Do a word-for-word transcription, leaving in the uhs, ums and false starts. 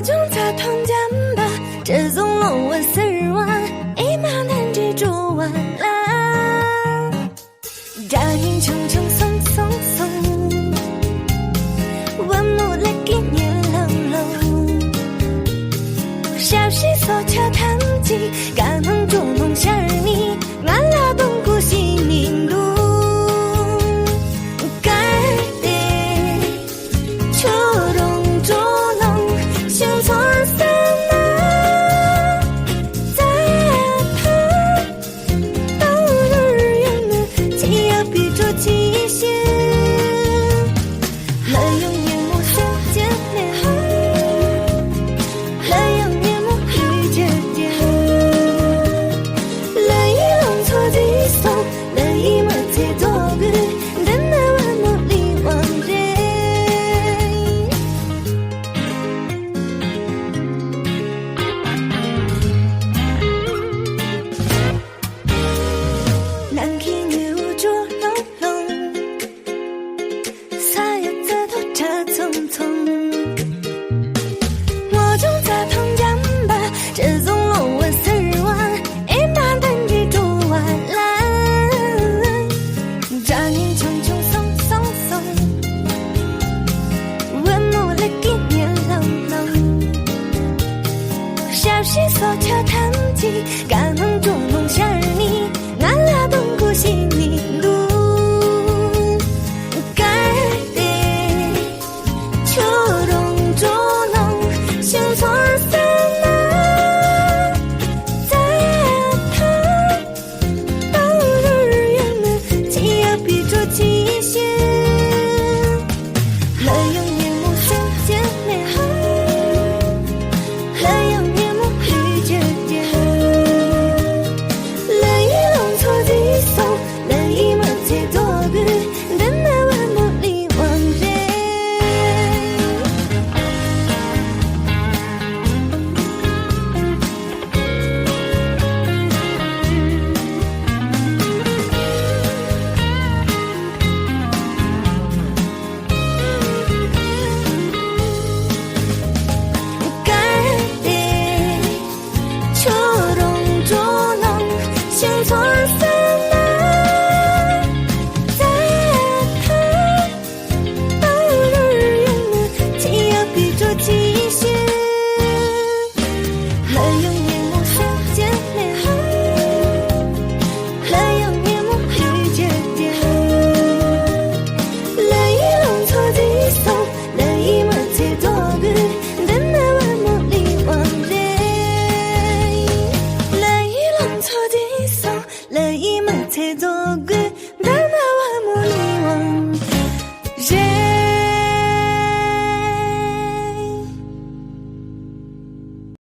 ཅུང་ཚ་ཐང་འཇམ་པ། དྲི་བསུང་ལོང་བ་སེར་བ། ཨེ་མ་ནན་འདྲེ་བྲོ་བ་ལ། སྒྲ་སྙན་ཆུང་ཆུང་སོང་སོང་སོང་། བུ་མོ་ལག་གི་ཉལ་ལོང་ལོང་། ཞབས་ཕྱི་སོ་ཆ་ཐམས་ཅད་དགའ་སྣང་སྤྲོ་སྣང་ཤར་ནས། ང་ལ་གདོང་ཁུ་ཞིག་མི་འདུག་གལ་ཏེ། ཁྱོད་རང་འགྲོ་ལོང་ཤིང་ཚོར་ས་ན། ཙ་ཐ། ཏའུ་རུར་ཡང་ནི་ཅི་ཡ་པི་ཀྲོ་ཅི་ཤི། ལ་ཡང་ཉིན་མོ་སེམས་ཅན་ནི། ལ་ཡང་ཉིན་མོ་ལུས་ཅན་གྱི། ལ་ཡི་ལང་ཚོ་ཟིག་སོང་། ལ་ཡི་མ་ཚེ་རྫོགས་གི། འདི་ནི་བུ་མོ་ལི་དབང་རེད། ནང་གི་ཉི་འོད་བྲོ་ལོང་ལོང་། ས་ཡ་རྩི་ཏོག་ཁྲ་ཚོམ་ཚོམ། སྔོ་ལྗང་རྩྭ་ཐང་འཇམ་པ། དྲི་བསུང་ལོང་བ་སེར་བ། ཨེ་མ་ཏན་གྱི་བྲོ་བ་ལ། སྒྲ་སྙན་ཆུང་ཆུང་སོང་སོང་སོང་། བུ་མོ་ལག་གི་ཉལ་ལང་ལང་། ཞབས་ཕྱི་སོ་ཆ་ཐམས་ཅད་དགའ་སྣང་སྤྲོ་སྣང་ཤར་ནས། ང་ལ་གདོང་ཁུ་ཞིག་མི་འདུག་གལ་ཏེ། ཁྱོད་རང་འགྲོ་ལོང་ཤིང་ཚོར་ས་ན། ཙ་ཐ། ཏའུ་རུར་ཡང་ནི་ཅི་ཡ་པི་ཀྲོ་ཅི་ཤི། ལ་ཡང་ཉིན་མོ་སེམས་ཅན་ནི། ལ་ཡང་ཉིན་མོ་ལུས་ཅན་གྱི། ལ་ཡི་ལང་ཚོ་ཟིག་སོང་། ལ་ཡི་མ་ཚེ་རྫོགས་གི། འདི་ནི་བུ་མོ་ལི་དབང་རེད། གལ་ཏེ། ཁྱོད་རང་འགྲོ་ལོང་ཤིང་ཚོར་ས་ན། ཙ་ཐ། ཏའུ་རུར་ཡང་ནི་ཅི་ཡ་པི་ཀྲོ་ཅི་ཤི། ལ་ཡང་ཉིན་མོ་སེམས་ཅན་ནི། ལ་ཡང་ཉིན་མོ་ལུས་ཅན་གྱི། ལ་ཡི་ལང་ཚོ་ཟིག་སོང་། ལ་ཡི་མ་ཚེ་རྫོགས་གི། འདི་ནི་བུ་མོ་ལི་དབང་རེད། ལ་ཡི་ལང་ཚོ།